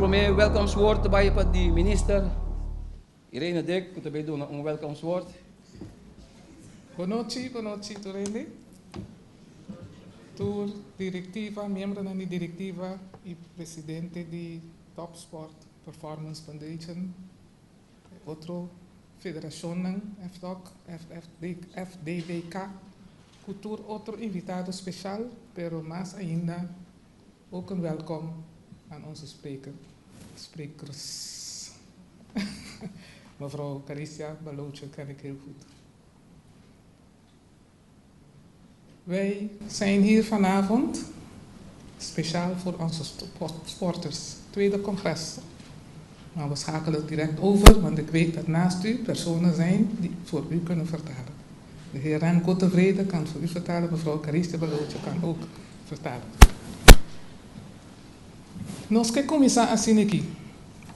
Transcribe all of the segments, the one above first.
promé welkomstwoord ta bai pa di Minister Irene Dick ku ta bai duna un welkomstwoord. Bonochi, bonochi tur hende, tur direktiva, miembronan di direktiva i presidente di Topsport Performance Foundation, e otro federashonnan, FDOK, FDVK, ku tur otro invitado speshal, pero mas ainda Ook een welkom aan onze spreker, sprekers. Mevrouw Caricia Balootje ken ik heel goed. Wij zijn hier vanavond speciaal voor onze sporters. Tweede congres. Maar we schakelen direct over, want ik weet dat naast u personen zijn die voor u kunnen vertalen. De heer Remco Tevreden kan voor u vertalen, mevrouw Caricia Balootje kan ook vertalen. Nos ke kuminsá asina aki,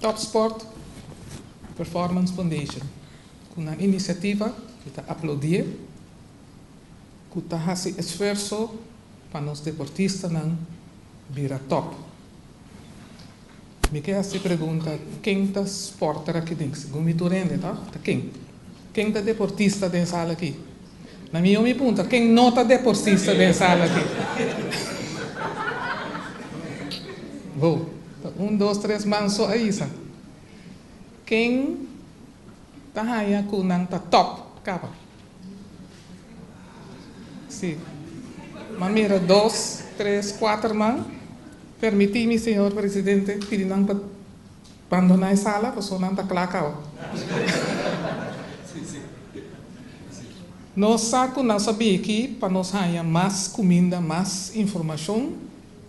Top Sport Performance Foundation ku nan inisiativa mi ta aplaudié ku ta hasi esfuerso pa nos deportistanan bira top. Mi ke hasi pregunta ken ta sporter aki den? Segun mi tur hende tòg? Ta ken? Ken ta deportista den sala aki? Na mi yo mi puntra ken no ta deportista den sala aki? Bo, ta un dos tres man so a hisa. Ken ta haña ku nan ta top kaba? Si. M'a mira dos, tres, kuater man. Permití mi, señor presidente, pidi nan pa bandoná e sala pasobra nan ta kla kaba. Nos sa ku nos a bin aki pa nos haña mas kuminda, mas informashon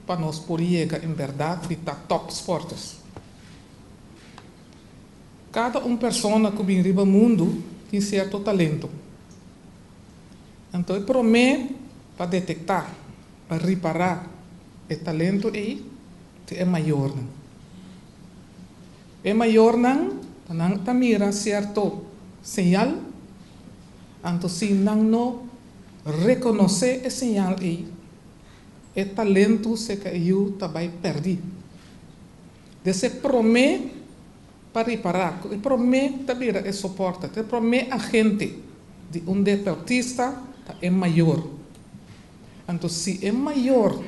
pa nos por yega en bèrdat di ta top sporters. Kada un persona ku bin riba mundu tin sierto talento. Anto e promé pa detektá, pa ripará e talento ei ta e mayornan. E mayornan ta nan ta mira sierto señal, anto si nan no rekonosé e señal ei, e talento serka e yu ta bai pèrdí. Des e promé pa ripará ku e promé ta bira e soporte, ta e promé agente di un deportista ta e mayor. Anto si e mayor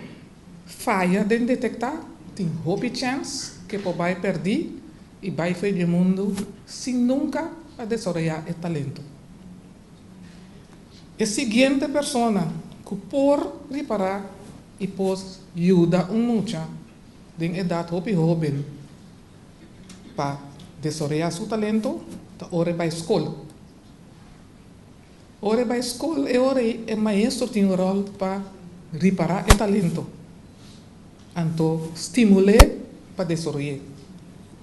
faya den detektá, tin hopi chèns ku e por bai pèrdí i bai fo'i di e mundu sin nunka a desaroyá e talento. E siguiente persona ku por ripará i por yuda un mucha den edat hopi hóben pa desaroyá su talento ta ora e bai skol. Ora e bai skol e ora ei e maestro tin un ròl pa ripará e talento, anto stimul'é pa desaroy'é.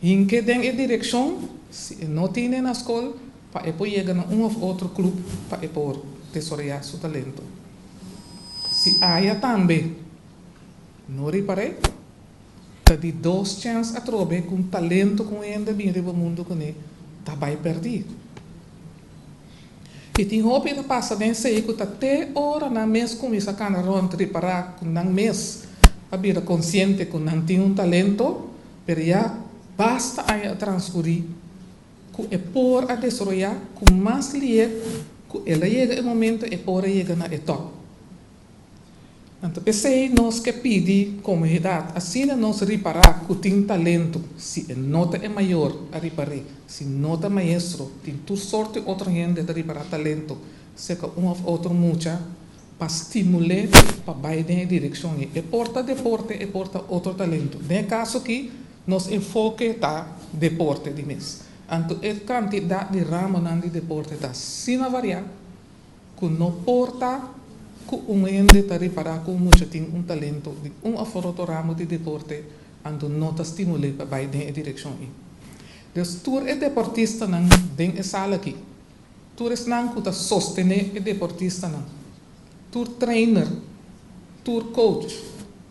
Hink'é den e direkshon si e no tine na skol pa e por yega na un òf otro klup pa e por desaroyá su talento. Si aya tambe No ripar'é? Ta di dos chèns atrobe ku un talento ku un hende bin riba mundu kuné ta bai pèrdí. I tin hopi ta pasa den esei ku ta te ora nan mes kuminsá kana rònt ripará ku nan mes a bira konsiente ku nan tin un talento, pero ya basta aña a transkurí ku e por a desaroyá ku mas lié ku el a yega e momento e por a yega na e tòp. Anto p'esei nos ke pidi komunidat asina nos ripará ku tin talento, si e no ta e mayor a ripar'é, si no ta maestro, tin tur sorto di otro hende ta ripará talento serka un òf otro mucha pa stimul'é pa bai den e direkshon ei. E por ta deporte, e por ta otro talento. Den e kaso aki nos enfoke ta deporte di mes. Anto e kantidat di ramonan di deporte ta asina variá. Ku no por ta ku un hende ta ripará ku un mucha tin un talento di un òf otro ramo di deporte, anto no ta stimul'é pa bai den e direkshon ei. Dus tur e deportistanan den e sala akí, tur esnan ku ta sostené e deportistanan, tur trainer, tur coach,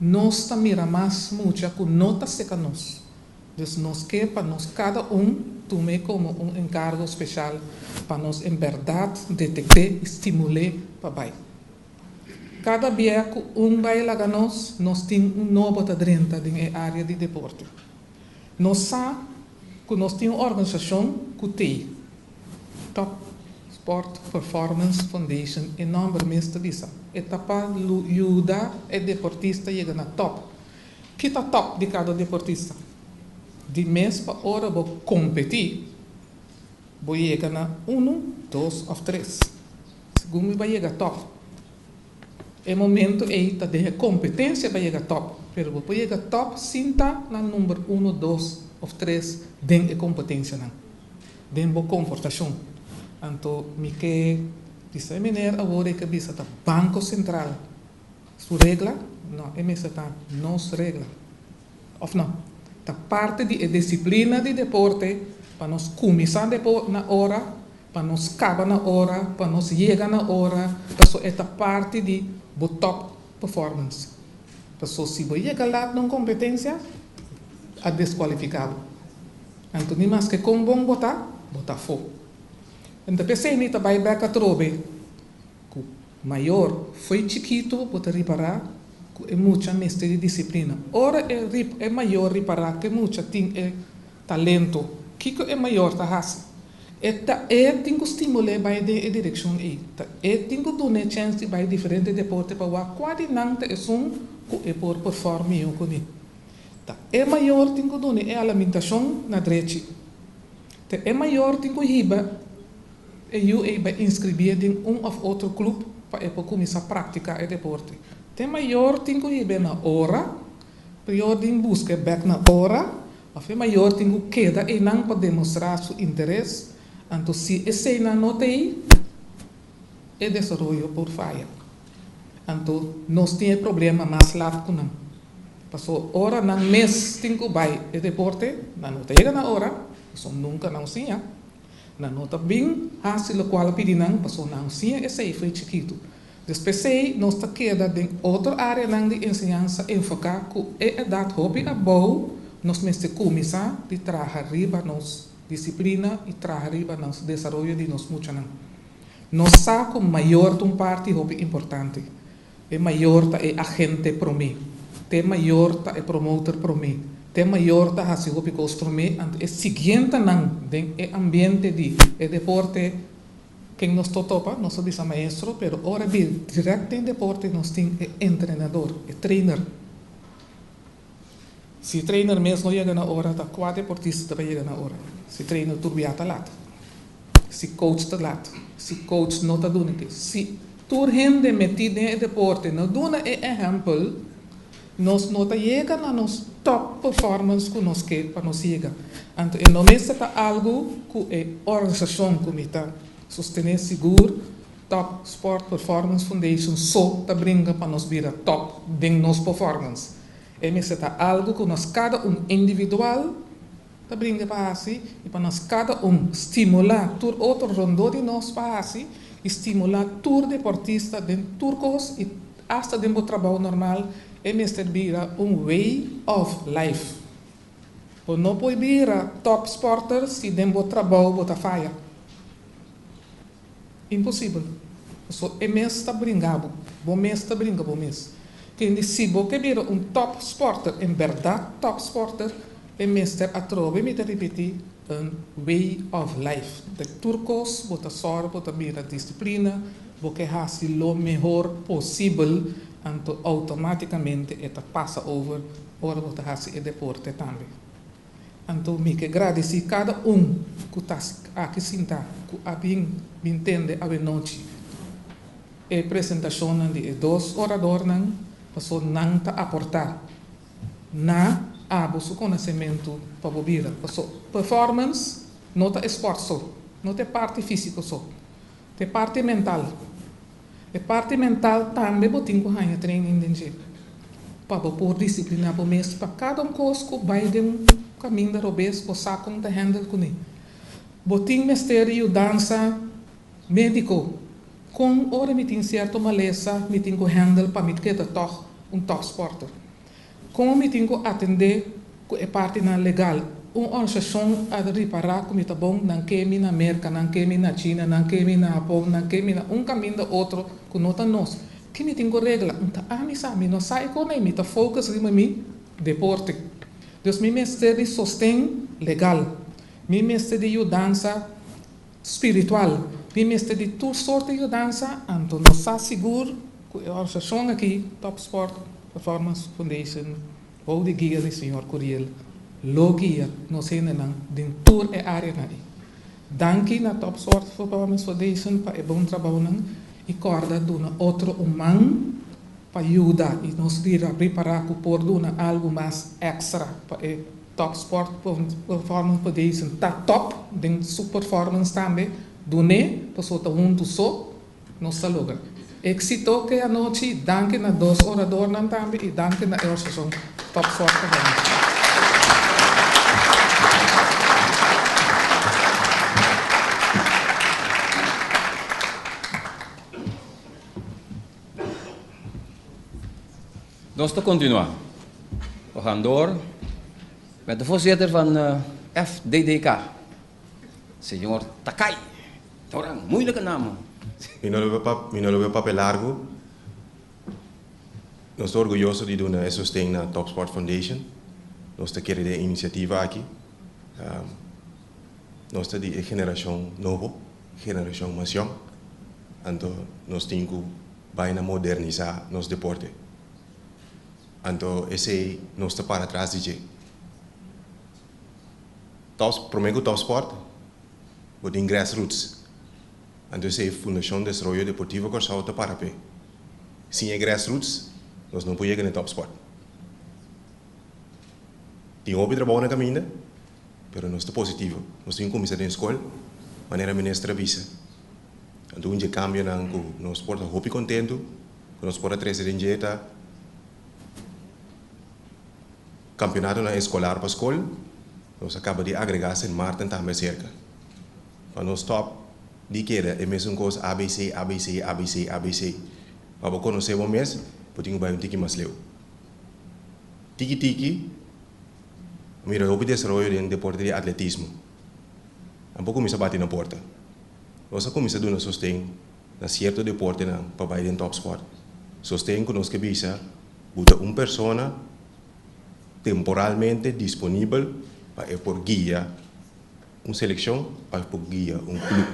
nos ta mira mas mucha ku no ta seka nos. Dus nos ke pa nos kada un tum'é komo un enkargo speshal pa nos en bèrdat detekt'é i stimul'é pa bai. Kada bia ku un bai laga nos, nos tin un nobo ta drenta den e área di deporte. Nos sa ku nos tin un organisashon ku t'ei, Top Sport Performance Foundation, e nòmber mes ta bisa, e ta pa yuda e deportista yega na tòp. Ki ta tòp di kada deportista? Di mes pa ora bo kompetí, bo yega na unu, dos òf tres. Segun mi bo a yega tòp. E momento ei ta den e kompetensia pa yega tòp, pero bo por yega tòp sin ta na number uno, dos òf tres den e kompetensianan, den bo komportashon. Anto mi ke bisa e meneer awor e ke bisa ta Banko Sentral su regla? No, e mester ta nos regla. Òf no? Ta parti di e disiplina di deporte pa nos kuminsá na ora, pa nos kaba na ora, pa nos yega na ora, paso e ta parti di bo top performance. Paso si bo yega lat na un kompetensia, a deskualifiká bo. Anto ni maske kon bon bo ta, bo ta afó. Enta p'esei mi ta bai bèk atrobe ku mayor fo'i chikitu bo ta ripará ku e mucha mester di disiplina. Ora e e mayor ripará ku e mucha tin e talento, kiko e mayor ta hasi? E ta e tin ku stimul'é bai den e direkshon ei. Ta e tin ku dun'é chèns di bai diferente deporte pa wak kua di nan ta esun ku e por perform mihó kuné. Ta e mayor tin ku dun'é e alamintashon na drechi. Ta e mayor tin ku hiba e yu ei bai inscribié den un òf otro klup pa e por kuminsá praktiká e deporte. Ta e mayor tin ku hib'é na ora, prior din busk'é bèk na ora. Of e mayor tin ku keda einan pa demostrá su interes, anto si eseinan no ta ei, e desaroyo por faya. Anto nos tin e problema mas lat ku nan. Paso ora nan mes tin ku bai e deporte, nan no ta yega na ora, paso nunka nan siña. Nan no ta bin hasi lokual a pidi nan, paso nan siña esei fo'i chikitu. Despues ei nos ta keda den otro áreanan di enseñansa enfoká ku e edat hopi abou nos mester kuminsá di traha riba nos disiplina i traha riba nos desaroyo di nos muchanan. Nos sa ku mayor ta un parti hopi importante. E mayor ta e agente promé. Te mayor ta e promoter promé. Te mayor ta hasi hopi kos promé anto e siguientenan den e ambiente di e deporte. Ken nos to topa, nos ta bisa maestro, pero ora di direct den deporte nos tin e entrenador, e trainer. Si e trainer mes no yega na ora, ta kua deportista ta bai yega na ora? Si trainer tur bia ta lat, si coach ta lat, si coach no ta duna ke, si tur hende meti den e deporte no duna e ehempel, nos no ta yega na nos top performance ku nos ke pa nos yega. Anto e no mester ta algu ku e organisashon ku mi ta sostené sigur, Top Sport Performance Foundation so ta bringa pa nos bira top den nos performance. E mester ta algu ku nos kada un individual ta bringa pa hasi i pa nos kada un stimulá tur otro rondó di nos pa hasi i stimulá tur deportista den tur kos i Asta den bo trabou normal e mester bira un way of life. Bo no por bira top sporter si den bo trabou bo ta faya. Imposibel. Paso e mes ta bringa bo. Bo mes ta bringa bo mes. Kende si bo ke bira un top sporter, en berdad top sporter, e mester atrobe mi ta ripiti un way of life. Den tur kos bo ta sòru bo ta bira disiplina, bo ke hasi lo mehor posibel, anto outomátikamente e ta pasa over ora bo ta hasi e deporte tambe. Anto mi ke gradisí kada un ku ta aki sintá ku a bin bin tende awenochi e presentashonnan di e dos oradornan, paso nan ta aportá Na abo su konosementu pa bo bira. Paso performance no ta e sport so, no ta e parti físiko so, ta e parti mental. E parti mental tambe bo tin ku haña training den dje pa bo por disipliná bo mes pa kada un kos ku bai den un kaminda robes bo sa kon ta handle kuné. Bo tin mester di yudansa médiko. Kon ora mi tin sierto malesa mi tin ku handle pa mi keda tòg un tòpsporter? Kon mi tin ku atendé ku e partinan legal? Un organisashon a ripará ku mi ta bon, nan ke mi na Merka, nan ke mi na China, nan ke mi na Hapon, nan ke mi na un kaminda otro ku no ta nos. Ki mi tin ku regla? N ta ami sa, mi no sa e kon ei, mi ta focus riba mi deporte. Dus mi mester di sosten legal, mi mester di yudansa spiritual, mi mester di tur sorto di yudansa, anto nos sa sigur ku e organisashon aki, Top Sport Performance Foundation, bou di guia di señor Curiel, lo guia nos hendenan den tur e areanan ei. Danki na Top Sport Performance Foundation pa e bon trabounan i kòrda duna otro un man pa yuda i nos bira prepará ku por duna algu mas èkstra pa e Top Sport Performance Foundation ta top den su performance tambe. Dun'é pasobra ta huntu so nos ta logra. Éksito ke anochi. Danki na dos oradornan tambe i danki na e organisashon Top Sport Performance. Nos ta continua. We gaan door met de voorzitter van FDDK, señor Takai. Toran, moeilijke naam. Mi no lo mi no lo papia largu. Nos ta orguyoso di duna e sosten na Top Sport Foundation. Nos ta kere den e inisiativa aki. Nos ta di e generashon nobo, generashon mas yòn. Anto nos tin ku bai na modernisá nos deporte. Anto esei nos ta para tras di dje. Top, promé ku Topsport, bo tin grassroots. Anto esei Fundashon Desaroyo Deportivo Kòrsou ta para p'e. Sin e grassroots, nos no por yega na e topsport. Tin hopi trabou na kaminda, pero nos ta positivo. Nos tin ku kuminsá den skol, manera minister a bisa. Anto un dje kambionan ku nos por ta hopi kontentu ku nos por a trese den dje ta kampionatonan eskolar pa skol. Nos a kaba di agregá Sint Maarten tambe serka. Pa no stòp di keda e mesun kos abc, abc, abc, abc. Pa bo konosé bo mes, bo tin ku bai un tiki mas leu. Tiki tiki, a mira hopi desaroyo den deporte di atletismo. Nan por kuminsá bati na porta. Nos a kuminsá duna sosten na sierto deportenan pa bai den topsport. Sosten ku nos ke bisa bo ta un persona temporalmente disponibel pa e por guia un selekshon òf e por guia un klup.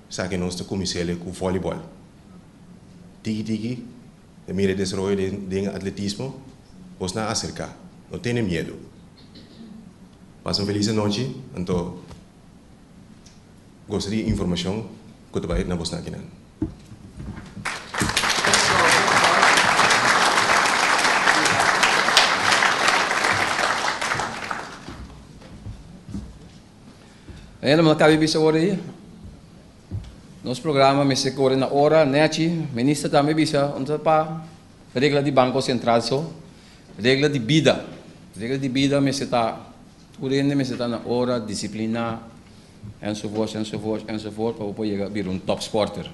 Esaki nos ta kumins'el ku vòlibòl. Tiki tiki ta mira e desaroyo den atletismo, bos nan aserká. No tene miedu. Pasa un felis anochi, anto. Gosta di informacion cu ta bay na bosnan akinan. Hende no cabe bisa ora ei. Nos programa mester core na ora, nechi. Minister tambe bisa, un ta pa regla di Banco Central so, regla di bida. Regla di bida mester ta. Tur hende mester ta na ora, disipliná, enzovoorts, enzovoorts, enzovoort pa bo por yega bira un topsporter.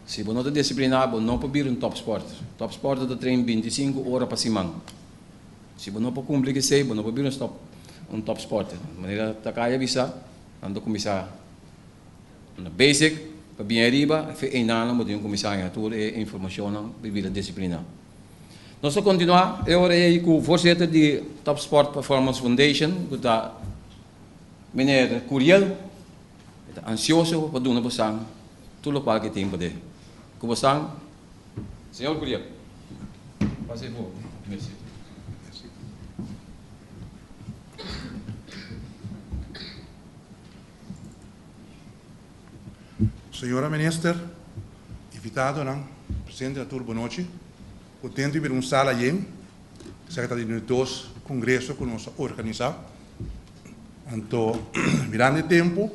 Si bo no ta disipliná, bo no por bira un topsporter. Topsporter ta train bintisinku ora pa siman. Si bo no por kumpli ku esei, bo no por bira un stop un topsporter. Manera Takaya bisa, nan ta kuminsá na basic pa bin ariba, efe einan bo tin ku kuminsá haña tur e informashonnan pa bira disipliná. Nos ta kontinuá e ora ei ku voorzitter di Top Sport Performance Foundation ku ta meneer Curiel. E ta ansioso pa duna bosan tur lokual ku e tin pa dé. Ku bosan, señor Curiel. Pasa e for, merci. Señora Minister, invitadonan, presente na tur bonochi. Contento di mira un sala yen. Esaki ta di nos dos congreso cu nos a organisa. Anto, mirando e tempo,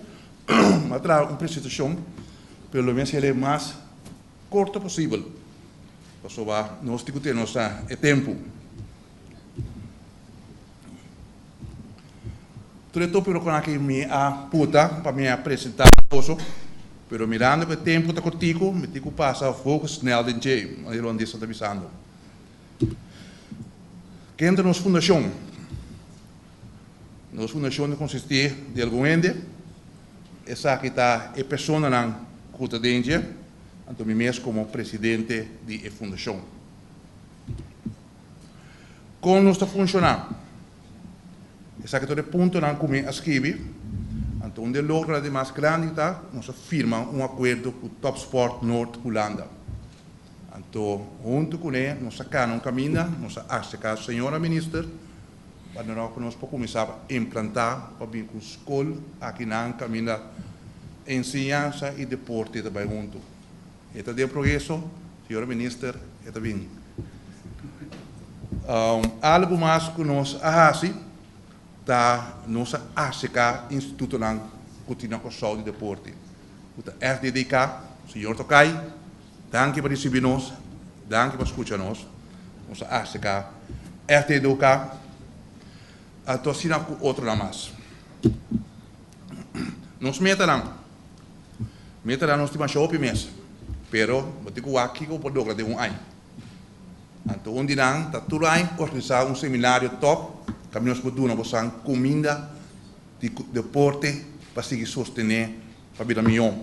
mi a traha un presentacion, pero lo mi a haciel e mas corto posibel, pasobra nos tin cu tene nos na e tempo. Tur e tópikonan aki mi a puta pa mi a presentá boso, pero mirando ku e tempu ta kortiku, mi tin ku pasa hopi snèl den dje, manera Holandesnan ta bisando. Ken ta nos fundashon? Nos fundashon ta konsistí di algun hende. Esaki ta e personanan ku ta den dje, anto mi mes komo presidente di e fundashon. Kon nos ta funshoná? Esaki tur e puntonan ku mi a skibi. Anto un di e logronan di mas grandi ta nos a firma un akuerdo ku Topsport Noord Hulanda. Anto huntu kuné nos a kana un kaminda, nos a aserká señora minister pa duna ku nos por kuminsá pa implantá pa bin ku skol akinan kaminda enseñansa i deporte ta bai huntu. E ta den progreso, señora minister, e ta bin. Algu mas ku nos a hasi ta nos a aserká institutonan ku tin na Kòrsou di deporte, ku ta FDDK, señor Tokay, danki pa risibí nos, danki pa skucha nos. Nos a aserká FDDK, anto asina ku otronan mas. Nos metanan. Metanan nos tin masha hopi mes, pero bo tin ku wak kiko bo por logra den un aña. Anto un di nan ta tur aña organisá un seminario tòp kaminda nos por duna bosan kuminda di deporte pa sigui sostené pa bira mihó.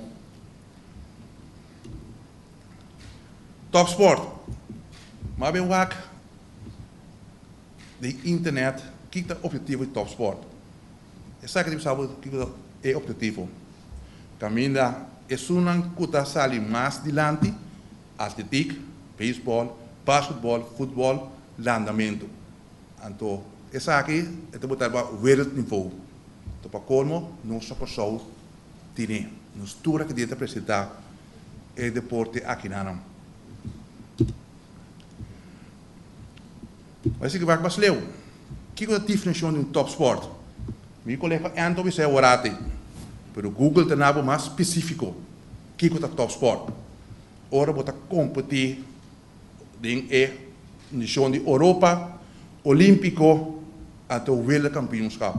Tòpspòrt, M'a ben wak den internet kiko ta ophetivo di tòpspòrt. Esaki ta bisa bo kiko ta e ophetivo. Kaminda esunnan ku ta sali mas dilanti, atletik, beisbòl, basketbòl, futbòl, landamentu. Anto esaki e ta bota riba wereldniveau. Anto pa kolmo nos na Kòrsou tine. Nos tur aki den ta presentá e deporte akinanan. Bai sigui wak mas leu. Kiko ta definishon di un topsport? Mi kolega Anto bisa e aworati, pero Google ta na bo mas spesifiko kiko ta topsport. Ora bo ta kompetí den e nishon di Oropa, Olímpiko anto Wereldkampioenschap.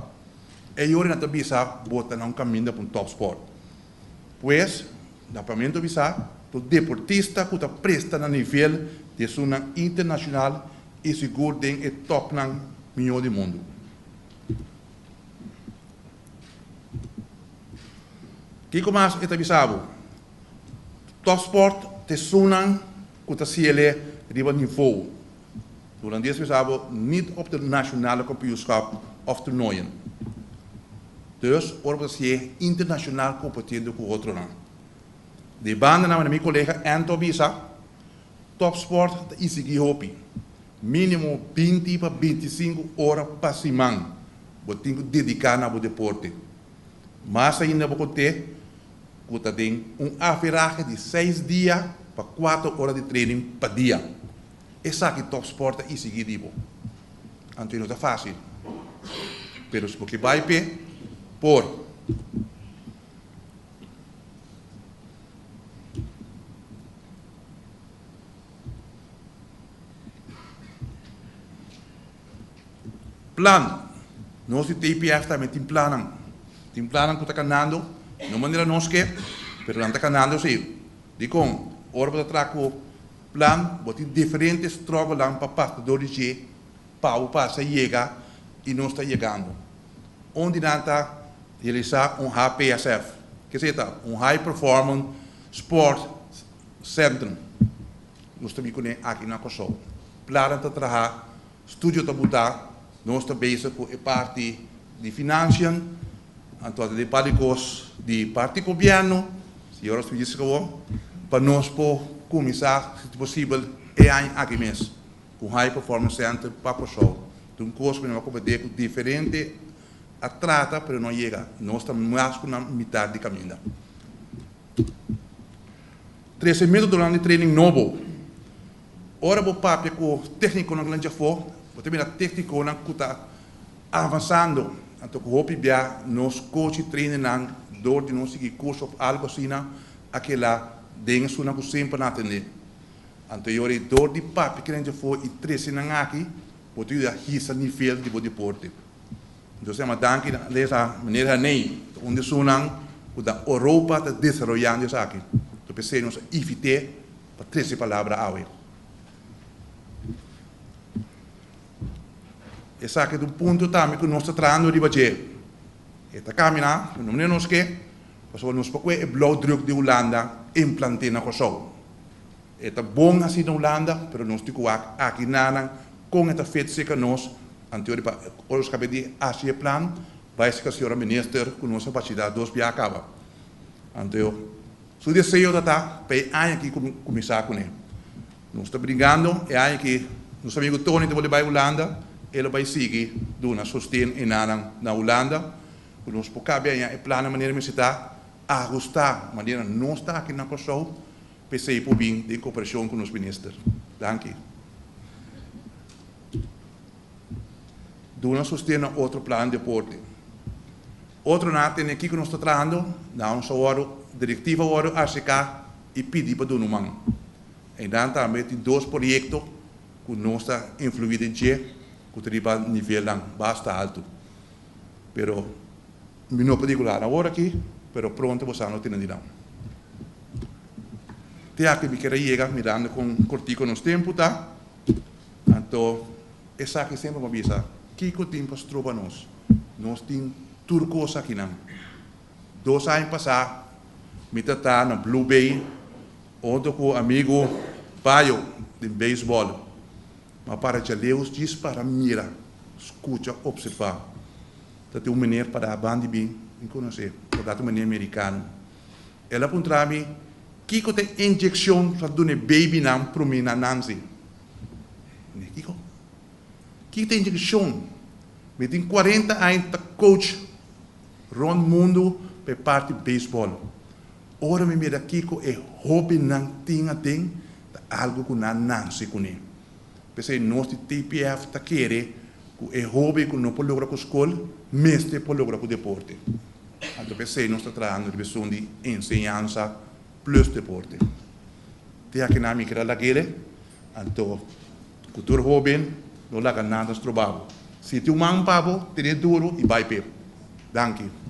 E yori nan ta bisa bo ta na un kaminda pa un topsport. Pues, na pamento bisa, tur deportista ku ta presta na nivel di esunnan internashonal i sigur den e tòpnan mihó di mundu. Kiko mas e ta bisa bo? Tòpspòrt ta esunnan ku ta siele riba nivou. Hulandes bisa bo niet op de nationale kampioenschap of toernooien. Dus ora bo ta sié internacional competiendo cu otronan. Di banda nan mi colega Anto a bisa, topsport ta exigi hopi, minimo 20 pa 25 ora pa siman bo tin cu dedica na bo deporte. Mas ainda bo conte cu ta den un averahe di seis dia pa cuatro ora di training pa dia. Esaki topsport ta isigí di bo. Anto e no ta fásil. Pero si bo ke bai p'e, por. Plan. Nos di TPF tambe tin plannan. Tin plannan ku ta kanando, no manera nos ke, pero nan ta kanando sí. Dikon? Ora bo ta traha ku Plan, bo tin diferente struggle-nan pa pasa dor di dje pa bo pasa yega y nos ta yegando. Un di nan ta realisa un HPSF, ke esei ta? Un High Performance Sport Centrum. Nos ta bin kuné aki na Kòrsou. Plannan ta traha, studio ta buta, nos ta bezig ku e parti di financiën, anto ta den par di kos di parti gobièrnu, señor Ospidis kabo, pa nos por kuminsá si ta posibel e aña aki mes ku High Performance Center pa Kòrsou. Ta un kos ku mi a komprendé ku diferente a trata pero no a yega. Nos ta mas ku na mitar di kaminda. Trese métodonan di training nobo. Ora bo papia ku téknikonan ku nan djafó, bo ta mira téknikonan ku ta avansando. Anto ku hopi bia nos coach i trainernan dor di nos sigui curso of algo asina a kela den esunnan ku semper nan atende. Anto e ora ei dor di papia ku nan djafó i trese nan aki, bo ta yuda hisa nivel di bo deporte. Entonces yama danki na lesa meneer Haney ta un di esunnan ku na Oropa ta desaroyando esaki. Anto p'esei nos a invit'é pa trese palabra awe. Esaki ta un punto tambe ku nos ta trahando riba dje. E ta kaminá, no manera nos ke, pasobra nos por kue e blauwdruk di Hulanda implant'é na Kòrsou. E ta bon hasi na Hulanda, pero nos tin ku wak aki nanan kon e ta fet serka nos. Anto pa ora nos kaba di hasi e plan, bai serka señora minister ku nos a bashita dos bia kaba. Anto su deseo ta ta pa e aña aki kuminsá kuné. Nos ta bringando e aña aki nos amigu Tony ta bolbe bai Hulanda, e lo bai sigui duna sosten e nanan na Hulanda ku nos por kabia aña e plannan manera mester ta ahustá manera nos ta aki na Kòrsou p'esei por bin den koperashon ku nos minister. Danki. Duna sosten na otro plan deporte. Otro nan a tene kiko nos ta trahando, nan nos a wòrdu, direktiva a wòrdu aserká i pidi pa duna un man. Einan tambe tin dos proyekto ku nos ta influí den dje ku ta riba nivelnan basta altu. Pero mi no por digu nan awor aki, pero pronto boso lo tene di nan. Te aki mi kier a yega mirando kon kortiko nos tempu ta. Anto esaki semper mi a bisa, kiko tin pa stroba nos? Nos tin tur kos akinan. Dos aña pasá mi ta ta na Blue Bay hunto ku amigu Bayo den beisbòl. Mi a para djaleus djis para mira, skucha, opservá. Ta tin un meneer pará banda di mi, mi konosé, por ta un meneer merikano. El a puntra mi, Kiko ta e inyekshon pa duna e babynan promé nan nanse? Mi di, Kiko? Kiko ta e inyekshon? Mi tin kuarenta aña ta coach rònt mundu pa e parti beisbòl. Ora mi mira kiko e hóbennan tin aden, ta algu ku nan nanse kuné. P'esei nos di TPF ta kere ku e hóben ku no por logra ku skol, mester por logra ku deporte. Anto p'esei nos ta trahando riba esun di enseñansa plus deporte. Te akinan mi keda lag'ele, anto ku tur hóben no laga nada stroba bo. Si tin un man pa bo, tene duru i bai p'e. Danki.